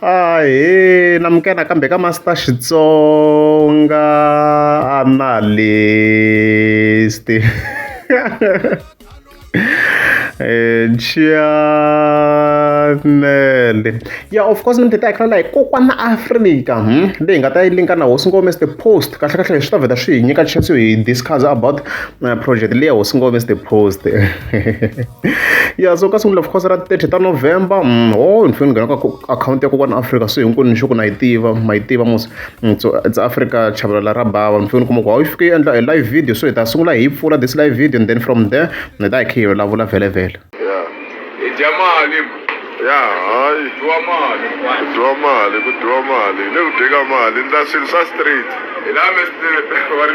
Ahee namukela nakambe ka Master Xitsonga Analyst channel ya of course ni mi tita hi khala hi kokwana Africa leyi nga ta yi linka na hosi Ngome the post kahle kahle swi ta vheta swi hi nyika chance yo hi discuss about project leyi ya hosi Ngome the post ya so ka sungula of course ra 30 ta November oh ni fanele ni nghena ka akhawunti ya kokwana Africa se hinkwenu ni sure ku na yi tiva ma yi tiva mos so it's Africa Chabalala ra bava ni fanele ni kuma ku hawu yi fike yi endla a live video so hi ta sungula hi yi pfula this live video and then from there ni ta hi khe hi vulavula vhele vhele ya hi dya mali ya hayi dyiwa mali ku dyiwa mali ku dyiwa mali le ku dyeka mali ndla swilo swa straight hi laha va ri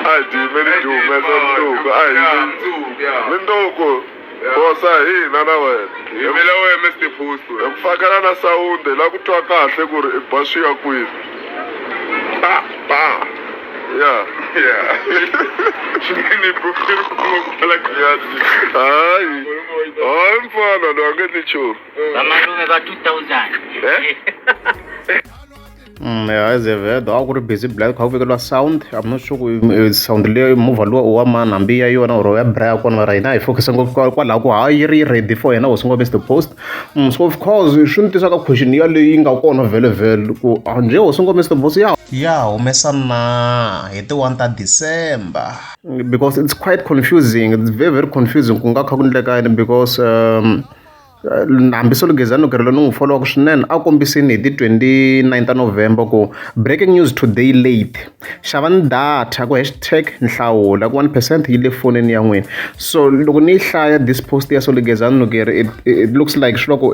a hi tiyimeli ti humesa mundzuku a hi mundzuku ya mindzuku bosa hi hina na wena yimela wena Mr Post hi ku fakela na sawundi hi lava ku twa kahle ku ri i ba swi ya kwini pa pa ya ya ni bukiri kuma kwala hayi hayi mfana loyi a nge ni nchumu vamalume va 2000 Eh? Ya Azevedo a ku ri busy black kha ku vekeriwa sound I'm not sure ku sound leyi movha luwa u wa mani hambi ya yona or ya bra ya kona mara hina hi focus ngopfu kwalaho ku hayi yi ri ready for yena hosi Ngome the post so of course swi ni tisa ka question yaleyi yi nga kona vhele vhele ku njhe hosi Ngome the post ya ya humesa na hi ti 1 ta December because it's quite confusing it's very very confusing ku nga kha ku endleka yini because hambi solo Gezani Lugerelo ni n'wi folowaka swinene a kombisini hi ti 29 ta November ku breaking news today late xavani data ku hashtag nhlawula ku 1% yi le fonini ya n'wina so loko ni yi hlaya this post ya Solo Gezani Lugeri it looks like swi loko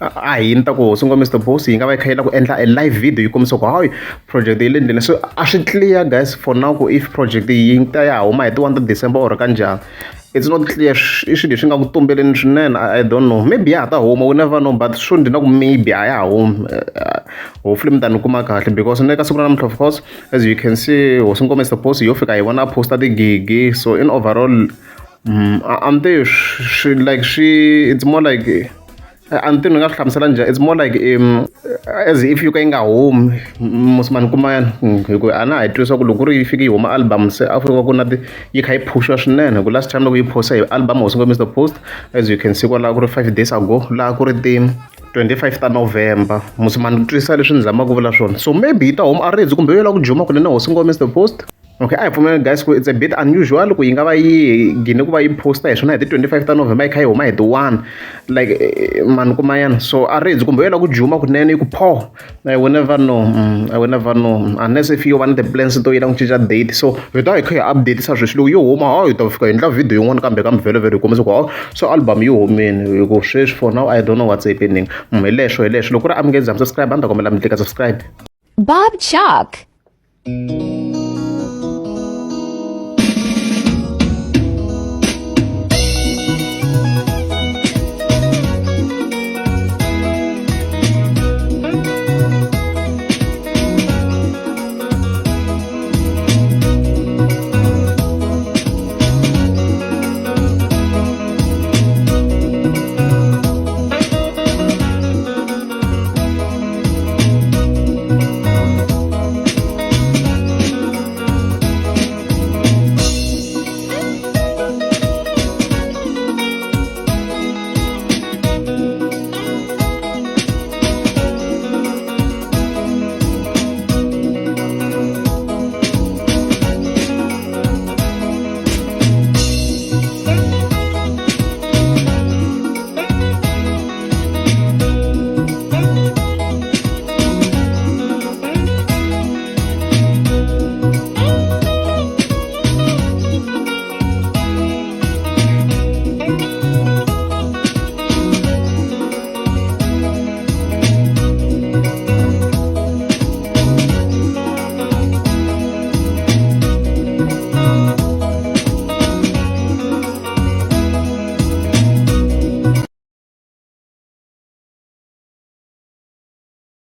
a hinta ku hosi Ngome Mr Post yi nga va yi kha yi lava ku endla a live video yi kombisa ku hayi project yi le ndleleni so a swi clear guys for now ku if project yi ta ya huma hi ti 1 ta December or kanjhani it's not clear i swilo leswi nga ku tumbeleni swinene I don't know maybe ya ha ta huma we never know but swo ndzi na ku maybe a ya ha humi hopefully mi ta ni kuma kahle because ne ka siku ra namuntlha of course as you can see hosi Ngome Mr Post yo fika hi vona a posta tigigi so in overall a ni tivi swi like swi it's more like a ni tivi ni nga swi hlamusela njhani it's more like as if yo ka yi nga humi musimani kuma yana hi ku a na ha yi twisisa ku loko ku ri yi fike yi huma album se Afrika ku na ti yi kha yi phuxiwa swinene hi ku last time loko yi posta hi album hosi Ngome Mr Post as you can see kwalaho ku ri 5 days ago laha ku ri ti 25 ta November musimani twisisa leswi ni zamaka ku vula swona so maybe yi ta huma a redzi kumbe yo lava ku juma kunene hosi Ngome Mr Post okay a hi pfumeli guys ku it's a bit unusual ku yi nga va yi gine ku va yi posta hi swona hi ti 25 ta November yi kha yi huma hi ti 1 like mani kuma yana so a redzi kumbe yo lava ku juma kunene yi ku pho I will never know I will never know unless if yo va na ti-plans to yi lava ku cinca date so hi ta hi kha hi update-isa sweswi loko yo huma ha hi ta fika hi endla video yin'wana kambe kambe vhele vhele hi kombisa ku ha so album yi humile hi ku sweswi for now I don't know what's happening hi leswo hi leswo loko ku ri a mi nge za mi subscribe a ni ta kombela mi tlika subscribe Bob Chalk.